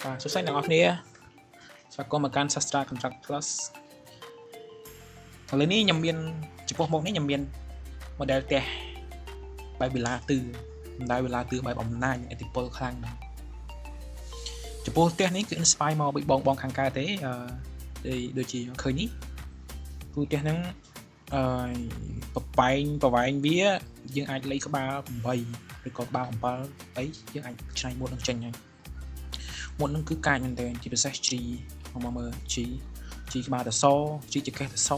បាទសួស្តីអ្នកនរគ្នាស្វាគមន៍មកកាន់ Sastra Contract Plus។ ឥឡូវនេះខ្ញុំមានចំពោះមុខនេះខ្ញុំមាន model ផ្ទះបែបវិឡាទឺមិនដែលវិឡាទឺបែបអំណាចឥទ្ធិពលខ្លាំងណាស់ចំពោះផ្ទះនេះគឺ inspire មកពីបងបងខាងកើតទេអឺដូចជាឃើញនេះគឺផ្ទះហ្នឹងអឺប្របែងប្រវែងវាយើងអាចលេខក្បាល8ឬក៏ក្បាល7អីយើងអាចច្នៃម៉ូតនឹងចេញហើយម៉ូតនឹងគឺកាចមែនតើជាពិសេសជ្រីមកមើលជីជីក្បាលតសជីចកេះតស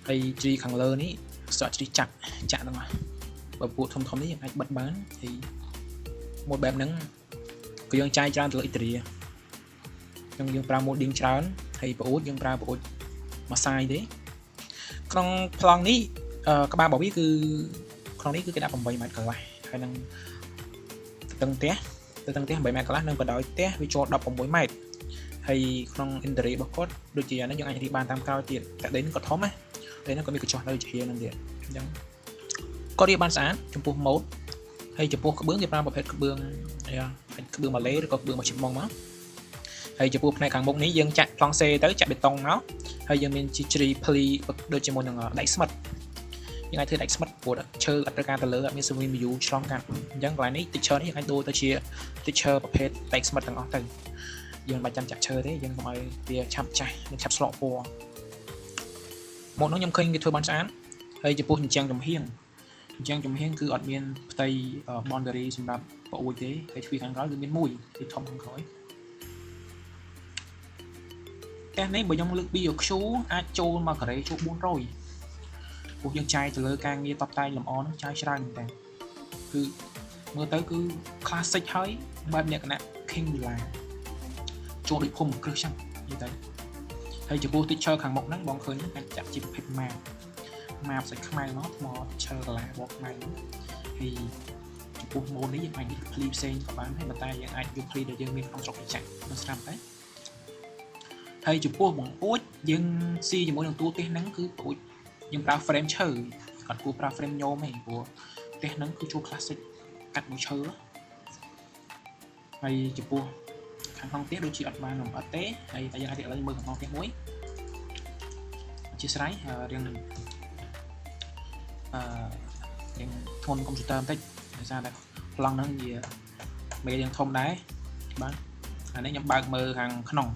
ហើយជ្រីខាងលើនេះស្រកជ្រីចាក់ចាក់ហ្នឹងបើពួកធំធំនេះយើងអាចបិទបានហើយម៉ូតបែបហ្នឹងគឺយើងចាយច្រើនទៅលើអ៊ីតារីអញ្ចឹងយើងប្រើ molding ច្រើនហើយប្អូនយើងប្រើប្អូនមួយសាយទេក្នុងប្លង់នេះក្បាលរបស់វាគឺក្នុងនេះគឺគេដាក់8ម៉ែត្រកន្លះហើយនឹងទទឹងផ្ទះទទឹងផ្ទះ8ម៉ែត្រកន្លះនិងបណ្ដោយផ្ទះវាចូល16ម៉ែត្រហើយក្នុង interior របស់គាត់ដូចជាអានេះយើងអាចរៀបបានតាមក្រោយទៀតតែដីនេះក៏ធំណាដីនេះក៏មានកញ្ចុះនៅជានឹងទៀតអញ្ចឹងក៏រៀបបានស្អាតចំពោះម៉ូតហើយចំពោះក្បឿងគេប្រើប្រភេទក្បឿងអាចក្បឿងម៉ាឡេឬក៏ក្បឿងមកឈិបមកមកហើយចំពោះផ្នែកខាងមុខនេះយើងចាក់ប្លង់សេទៅចាក់បេតុងមកហើយយើងមានជីជ្រីភ្លីដូចជាមួយនឹងដែកស្មិតយើងអាចធ្វើដែកស្មិតព្រោះឈើអត់ត្រូវការទៅលើអត់មាន swim view ឆ្លងកាត់អញ្ចឹងកន្លែងនេះ texture នេះយើងអាចដូរទៅជា texture ប្រភេទដែកស្មិតទាំងអស់ទៅយើងមិនបាច់ចាំចាក់ឈើទេយើងកុំឲ្យវាឆាប់ចាស់និងឆាប់ស្លក់ពណ៌មកនោះខ្ញុំឃើញគេធ្វើបានស្អាតហើយចំពោះជញ្ជាំងចំហៀងជញ្ជាំងចំហៀងគឺអត់មានផ្ទៃ boundary សម្រាប់ប្អួយទេហើយទ្វារខាងក្រោយគឺមានមួយគឺធំខាងក្រោយផ្ទះនេះបើខ្ញុំលើក BOQ អាចចូលមកការ៉េចូល400ព្រោះយើងចាយទៅលើការងារតបតែងលម្អហ្នឹងចាយច្រើនមែនតើគឺមើលទៅគឺ classic ហើយបែបលក្ខណៈ King Villa ចូលដូចភូមិគ្រឹះចឹងនិយាយទៅហើយចំពោះ texture ខាងមុខហ្នឹងបងឃើញអាចចាក់ជាប្រភេទម៉ាបម៉ាបសាច់ខ្មៅមកថ្ម texture កាឡាបកខ្មៅហ្នឹងហើយចំពោះម៉ូតនេះយើងអាចយកភ្លីផ្សេងក៏បានដែរប៉ុន្តែយើងអាចយកភ្លីដែលយើងមានក្នុងស្រុកនេះចាក់មិនស្រាប់ទេហើយចំពោះបង្អួចយើងស៊ីជាមួយនឹងតួផ្ទះហ្នឹងគឺបង្អួចយើងប្រើ frame ឈើគាត់គួរប្រើ frame ញោមទេព្រោះផ្ទះហ្នឹងគឺជួ classic កាត់មួយឈើហើយចំពោះខាងក្នុងផ្ទះដូចជាអត់បានលម្អិតទេហើយតែយើងអាចឥឡូវមើលខាងក្នុងផ្ទះមួយអធិស្ឋានរៀងអឺរៀងធ្ងន់កុំព្យូទ័របន្តិចដោយសារតែប្លង់ហ្នឹងវាមេរៀងធំដែរបាទអានេះខ្ញុំបើកមើលខាងក្នុង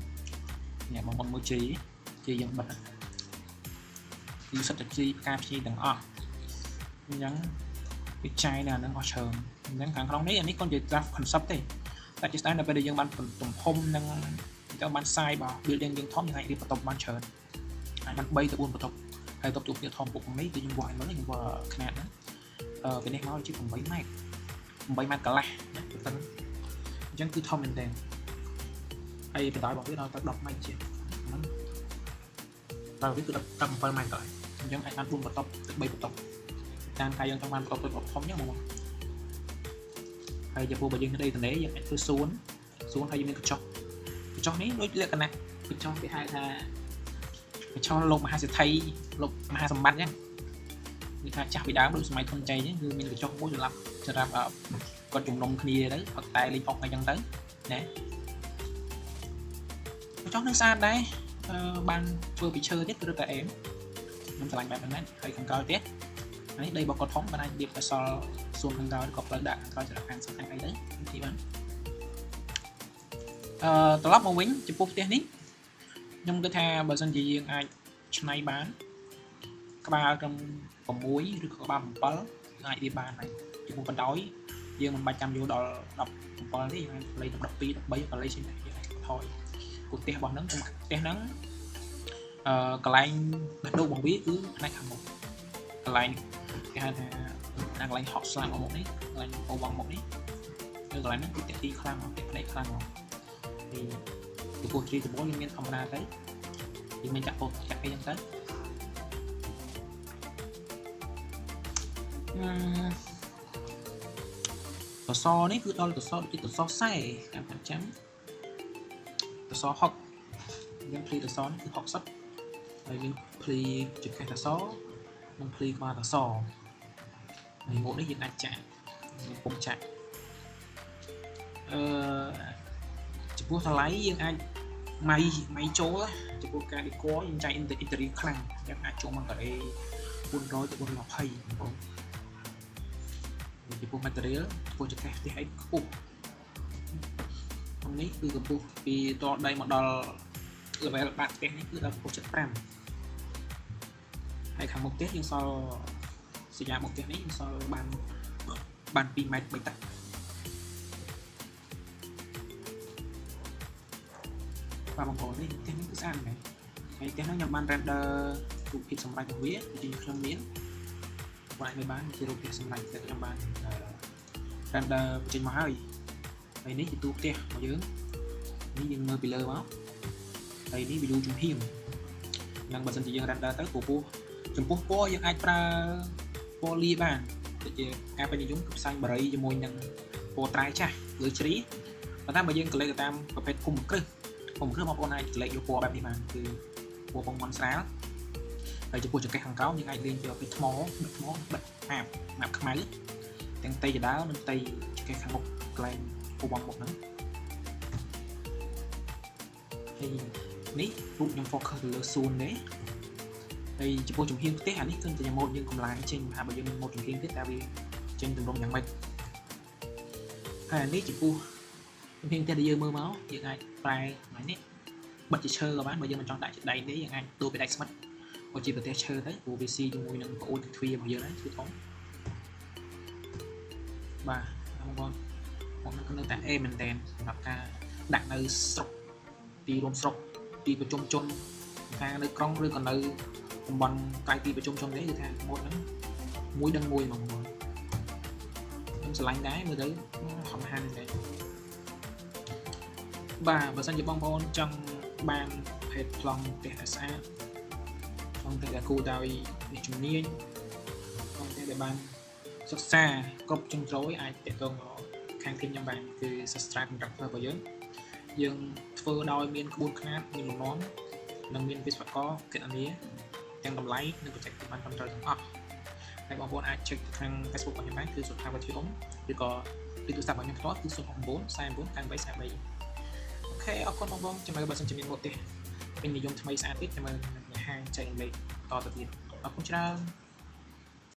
នេះបងប្អូនមើលជ្រីជ្រីយើងបិទគឺសិតតែជ្រីផ្កាភ្ញីទាំងអស់អញ្ចឹងវាចាយនៅអាហ្នឹងអស់ច្រើនអញ្ចឹងខាងក្នុងនេះអានេះគាត់និយាយ draft concept ទេតែជាស្ដែងដល់ពេលដែលយើងបានទំហំនិងទៅបាន size របស់ building យើងធំយើងអាចរៀបបន្ទប់បានច្រើនអាចបាន3ទៅ4បន្ទប់ហើយបន្ទប់ទូគ្នាធំពុកនេះគឺខ្ញុំវាស់ឲ្យមើលខ្ញុំវាស់ຂະຫນាតហ្នឹងអឺពេលនេះមកជា8ម៉ែត្រ8ម៉ែត្រកន្លះណាទៅអញ្ចឹងគឺធំមែនទែនហើយបណ្ដោយរបស់វាដល់ទៅ10ម៉ែត្រជាងហ្នឹងដល់វាគឺ17ម៉ែត្រកន្លះអញ្ចឹងអាចបាន4បន្ទប់ទៅ3បន្ទប់តាមការយើងចង់បានបន្ទប់ទៅធំអញ្ចឹងមកហើយចំពោះបើយើងដីតនេយើងអាចធ្វើសួនសួនហើយយើងមានកញ្ចុះកញ្ចុះនេះដូចលក្ខណៈកញ្ចុះគេហៅថាកញ្ចុះលោកមហាសេដ្ឋីលោកមហាសម្បត្តិអញ្ចឹងនិយាយថាចាស់ពីដើមដូចសម័យធនជ័យអញ្ចឹងគឺមានកញ្ចុះមួយសម្រាប់សម្រាប់គាត់ជំនុំគ្នាទៅផឹកតែលេងអុកអីចឹងទៅណាកញ្ចុះនឹងស្អាតដែរបានធ្វើពីឈើទៀតគឺតែអេមខ្ញុំឆ្លាញ់បែបហ្នឹងដែរហើយខាងក្រោយទៀតនេះដីរបស់គាត់ធំបានអាចរៀបទៅសល់សួនខាងក្រោយក៏ផ្លូវដាក់ខាងក្រោយសម្រាប់ខាងសខាងអីទៅទីបានអឺត្រឡប់មកវិញចំពោះផ្ទះនេះខ្ញុំគិតថាបើសិនជាយើងអាចឆ្នៃបានក្បាលត្រឹម6ឬក៏ក្បាល7អាចរៀបបានហើយចំពោះបណ្ដោយយើងមិនបាច់ចាំយកដល់17ទេយើងអាចលេខ12 13ក៏លេខផ្សេងដែរយើងអាចថយព្រោះផ្ទះរបស់ហ្នឹងផ្ទះហ្នឹងអឺកន្លែងបេះដូងរបស់វាគឺផ្នែកខាងមុខកន្លែងគេហៅថាកន្លែងហក់ស្លាំងមុខនេះកន្លែងអូវងមុខនេះគឺកន្លែងហ្នឹងគឺតាក់ទីខ្លាំងមកតាក់ផ្នែកខ្លាំងមកហើយចំពោះជ្រីដំបូងយើងមានធម្មតាទៅយើងមានចាក់ពោចាក់អីចឹងទៅអឺសសនេះគឺដល់សសដូចជាសសខ្សែតាមប្រចាំសស60យើងភ្លីសសនេះគឺ60ហើយមានភ្លីចង្កេះសសនិងភ្លីក្បាលសសហើយម៉ូតនេះយើងអាចចាក់មានពុំចាក់អឺ ចំពោះតម្លៃយើងអាចម៉ៃម៉ៃចូលចំពោះការ decor យើងចាយ interior ខ្លាំងអញ្ចឹងអាចចូលមកការ៉េ400ទៅ420បងប្អូនចំពោះ material ចំពោះចង្កេះផ្ទះអីខ្ពស់ក្នុងនេះគឺកម្ពស់ពីតដីមកដល់ level បាតផ្ទះនេះគឺដល់កម្ពស់75ហើយខាងមុខផ្ទះយើងសល់សញ្ញាមុខផ្ទះនេះយើងសល់បាន2ម៉ែត្រ3តឹកបាទបងប្អូននេះផ្ទះនេះគឺស្អាតមែនហើយផ្ទះហ្នឹងខ្ញុំបាន render រូបភាពសម្រាប់របស់វាគឺខ្ញុំមានបងអាចមើលបានជារូបភាពសម្រាប់ដែលខ្ញុំបាន render បញ្ចេញមកហើយហើយនេះជាទូផ្ទះរបស់យើងនេះយើងមើលពីលើមកហើយនេះ view ជំហាននឹងបើសិនជាយើង render ទៅព្រោះចំពោះពណ៌យើងអាចប្រើពណ៌លាបានដូចជាការពេញនិយមគឺផ្សាញ់បារីជាមួយនឹងពណ៌ត្រែចាស់លើជ្រីប៉ុន្តែបើយើងកលេចទៅតាមប្រភេទភូមិគ្រឹះភូមិគ្រឹះបងប្អូនអាចកលេចយកពណ៌បែបនេះបានគឺពណ៌ពងមន់ស្រាលហើយចំពោះចង្កេះខាងក្រោមយើងអាចលេងជាប្រភេទថ្មបិទថ្មបិទអាបអាបខ្មៅទាំងផ្ទៃកដាលនិងផ្ទៃចង្កេះខាងមុខកន្លែងពវងមុខហ្នឹងហើយនេះរូបខ្ញុំ focus ទៅលើសួនទេហើយចំពោះជំហានផ្ទះអានេះគឺតែម៉ូតយើងកម្លាំងចេញថាបើយើងមានម៉ូតជំហានទៀតតើវាចេញទម្រង់យ៉ាងម៉េចហើយអានេះចំពោះជំហានផ្ទះដែលយើងមើលមកយើងអាចប្រែកន្លែងនេះបិទជាឈើក៏បានបើយើងមិនចង់ដាក់ជាដែកទេយើងអាចដូរពីដែកស្មិតក៏ជាប្រទេសឈើទៅព្រោះវាស៊ីជាមួយនឹងប្អូនទ្វាររបស់យើងហ្នឹងទ្វារធំបាទបងប្អូនមកនឹងនៅតែអេមែនតើសម្រាប់ការដាក់នៅស្រុកទីរួមស្រុកទីប្រជុំជនថានៅក្រុងឬក៏នៅតំបន់ក្រៅទីប្រជុំជនទេគឺថាម៉ូតហ្នឹងមួយដឹងមួយហ្មងបងខ្ញុំស្រឡាញ់ដែរមើលទៅហំហានដែរបាទបើសិនជាបងប្អូនចង់បានភេទប្លង់ផ្ទះដែលស្អាតប្លង់ផ្ទះដែលគូដោយអ្នកជំនាញប្លង់ផ្ទះដែលបានសិក្សាគ្រប់ជ្រុងជ្រោយអាចទាក់ទងមកខាងធីមខ្ញុំបានគឺ Sastra Contractor របស់យើងយើងធ្វើដោយមានក្បួនខ្នាតមានលំនាំនិងមានវិស្វករគណនាទាំងតម្លៃនិងបច្ចេកទេសបានត្រឹមត្រូវទាំងអស់ហើយបងប្អូនអាច check ទៅខាង Facebook របស់ខ្ញុំបានគឺសុថាវត្ថុអ៊ំឬក៏លេខទូរស័ព្ទរបស់ខ្ញុំផ្ទាល់គឺ069 49 98 43អូខេអរគុណបងប្អូនចាំមើលបើសិនជាមានម៉ូតទេពេញនិយមថ្មីស្អាតទៀតចាំមើលនឹងហាងចែករំលែកបន្តទៅទៀតអរគុណច្រើន។